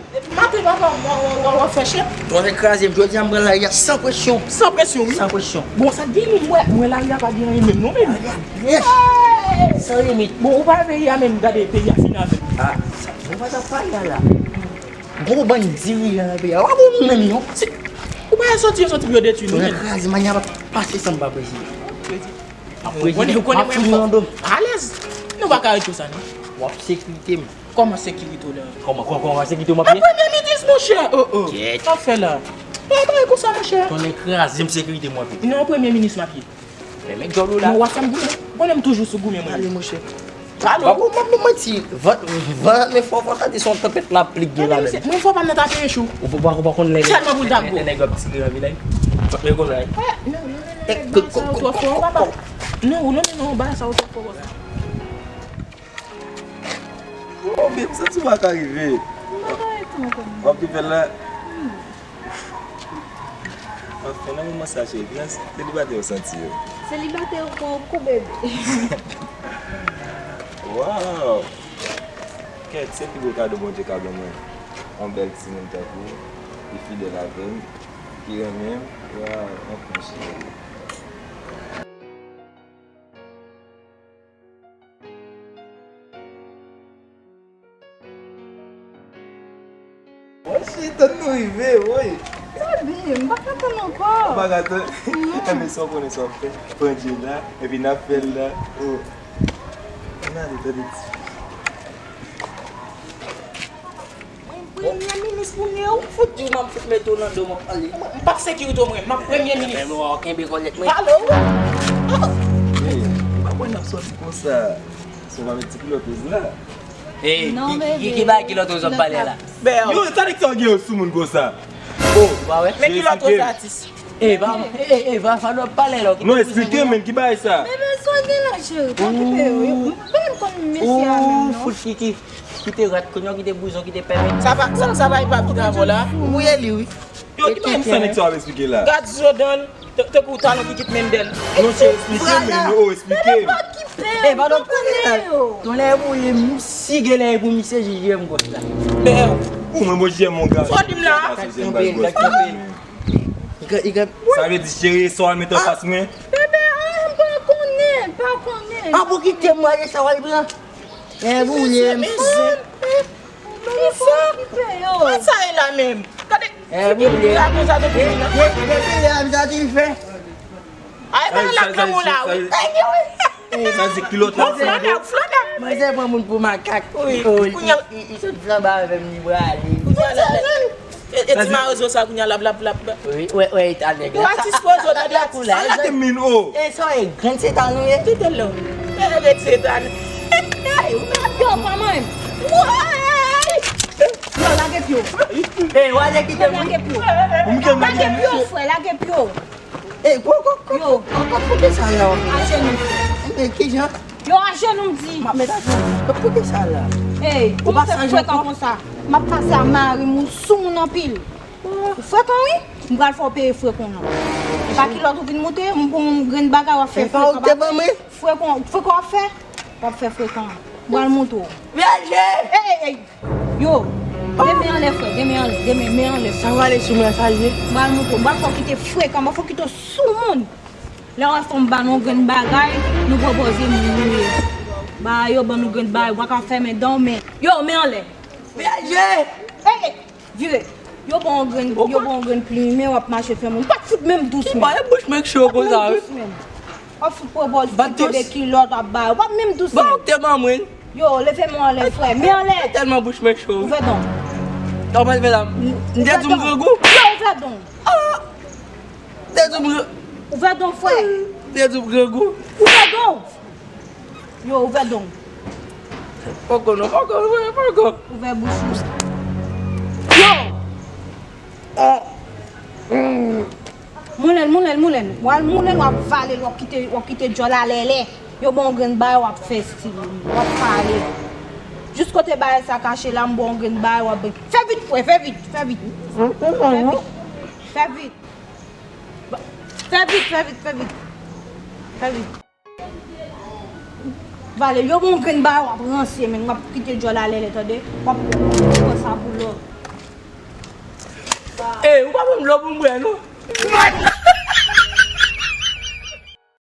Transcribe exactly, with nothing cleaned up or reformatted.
Depi maten papa, w ap fè chèf. Tonnè kraze m, jodi a m pran lari a san presyon. San presyon, wi. San presyon. Bon, sa gen moun, mwen, mwen lari a pa gen anyen menm non, menm. San limit. Bon, ou pa veye a menm, gade peyi a fin avè m. Ah, sa, nou pa t ap pale a la. Gwo bann dirijan nan peyi a. W ap ou menm non. Ou pa soti, yo soti pou yo detwi nou. Tonnè kraze, manya pa pase san m pa prezime. Prezime. Ou konnen, ou konnen mwen fò. Alèz. Nou pa ka ret konsa non. W ap sekirite m. Kòman sekirite w la? Kòman, kòman, kòman sekirite w m ap ye? Mwen premye minis, monchè! Oh, oh. Sa w fè la? Pa pale konsa, monchè. Tonnè kraze m, sekirite m w ap ye. Non, premye minis m ap ye. Men, men djòl ou la. Non, w ap fè m goumen. Ou konnen m toujou sou goumen, mwen. Ale, monchè. Alo? Papa, w ap manti. Van, van, men fò, fò ta di se yon tanpèt lapli k gen la menm. Mwen fò pa m nan tape chou. Ou pa, ou pa konn lè nèg, lè nèg ap tire nan vilaj. Fòk men konn la. Non, non, non, non, bagay sa yo twò fò, papa. Non, non, non, non, bagay sa yo twò fò, papa. Oh, babe, sa tou pa ka rive. M pa ka ret non, kòm. W ap tou fè l la? Anfen, nan moman sa, cheri, kijan selibatè yo santi yo? Selibatè yo pran yon kou, bebe. Waw! Kèt, se pi gwo kado Bondye ka ban mwen. Yon bèl timoun tankou w, ki fidèl avè m, ki renmen m. Waw, anfen, cheri. Monchè, tann nou rive, woy. Sa byen, m pa ka tann ankò. Ou pa ka tann? Enben, sa w konnen sa w ap fè. Pran dje la, epi n ap fè l la. Oh. Ann ale, tande ti. Mwen premye minis pou mwen, ou fout di w m ap fout mete w nan do m ap pale. M p ap sekirite w mwen, m ap premye minis. Enben, w a kenbe kòlèt mwen. Pale w. Hey, m pa kwè n ap sòti konsa. Si w pa met ti kilòt woz la. Hey, ki, ki, ki bagay kilòt woz w ap pale la? Yo, sa nèg sa yo gen yo sou moun konsa? Oh, ou pa wè? Men kilòt woz atis. E pa, e, e, e pa fado ap pale la. Non, eksplike men ki bagay sa? Bebe, sa w gen la, cheri? Pa okipe yo. Yo pa menm konn mesye a menm, non. Fout kiki. Kite rat, kounye a kite bouzon, kite pèmèt. Sa pa, sa, sa pa epa ki travay la. Ou mouye li, wi. Yo, ki bagay sa nèg sa ap eksplike la? Gad zo dan l, te, te kou talon ki kit Mendel. Non, se eksplike men, oh, eksplike. Bebe, pa okipe yo. E, pa okipe yo. Ton lè pou li, si gen lè pou misye jije m gòch la. Bebe. Ou mwen, bon, jije m, mon gars. Sa w di m la? Sa vle di, cheri, sa w al mete anfas mwen? Bebe, ah, m pa konnen, pa konnen. Ah, pou kite m ale, sa w al pran? E boule m. Kisa? Mwen sa e la menm. Gade, figi m la konsa depi. De, de, depi lè a m sa di l fè. Ay, pa la granmoun la, wi. Sa di kilòt la. Flòda, Flòda. Manzè pran moun pou makak. Wi. Kounye a li sot flanbe avè m, li prale. E, e ti mawozo sa kounye a l ap, l ap, l ap. Wi, wè, wè, eta nèg la. Atis pozo nan de atis. Sa gate min, o. E sa e grenn setan nou ye. Kite l non. E grenn setan. Yo, kòman? Woy! Yo, lage pye w. E, w ale kite m. Lage pye w. Lage pye w, frè, lage pye w. Ey, pou, pou, pou, yo, pou, pou, pou ki sa la w ap fè? Ajenou. Men kijan? Yo, ajenou, m di. M ap met ajenou. Pou ki sa la? Ey, ou pa fè frekan konsa. M ap pase a mari m, ou sou moun anpil. Ou frekan, wi. M pral fè w peye frekan w lan. E pa kilòt ou vin moute, m pou yon grenn bagay w ap fè frekan. Frekan, frekan w ap fè, w ap fè frekan. M pral moute w. Vèje! Ey, ey, ey! Yo, de men anlè, frè, de men anlè, de men, men anlè. Sa w ale sou mwen, sa l ye? M pral montre w, m pral fè w kite frekan, m pral fè w kite w sou moun. Lè w wè fanm ba nou yon grenn bagay, nou pwopoze moun nou ye. Ba yo ban nou grenn bagay, w pa ka fèmen dan w, men. Yo, men anlè. Vèje! Ey, ey, vire. Yo ban w yon grenn, yo ban w yon grenn plim imen, w ap mache fè moun. W pa t fout menm dous menm. Ba e bouch mwen k cho konsa. W ap fout pwopoze, kenbe kilòt, w ap ba yo. W pa t menm dous menm. Ba w te ban mwen. Yo, leve men w anlè, frè. Men anlè. Tèlman bouch mwen cho. Ouvè don. Kòman l fè la? M te di w m grangou? Yo, ouvè don. Ah! M te di w m gran- Ouvè don, frè. M te di w m grangou? Ouvè don. Yo, ouvè don. Poko non, poko, poko. Ouvè bouch ou. Yo! Ah! Mm. Moulen l, moulen l, moulen l. W al moulen l, w ap vale l, w ap kite, w ap kite djòl alèlè. Yo ban w grenn bagay, w ap fè estil, w ap pale. Jis kote bagay sa kache la, m ban w grenn bagay, w ap, fè vit, frè, fè vit, fè vit. Fè vit, fè vit. Fè vit, fè vit, fè vit. Fè vit. Vale, yo ban w grenn bagay, w ap ranse, men w ap kite djòl alèlè, tande? W ap pran sa pou lòt. Ey, ou pa ban m dlo pou m bwè, non?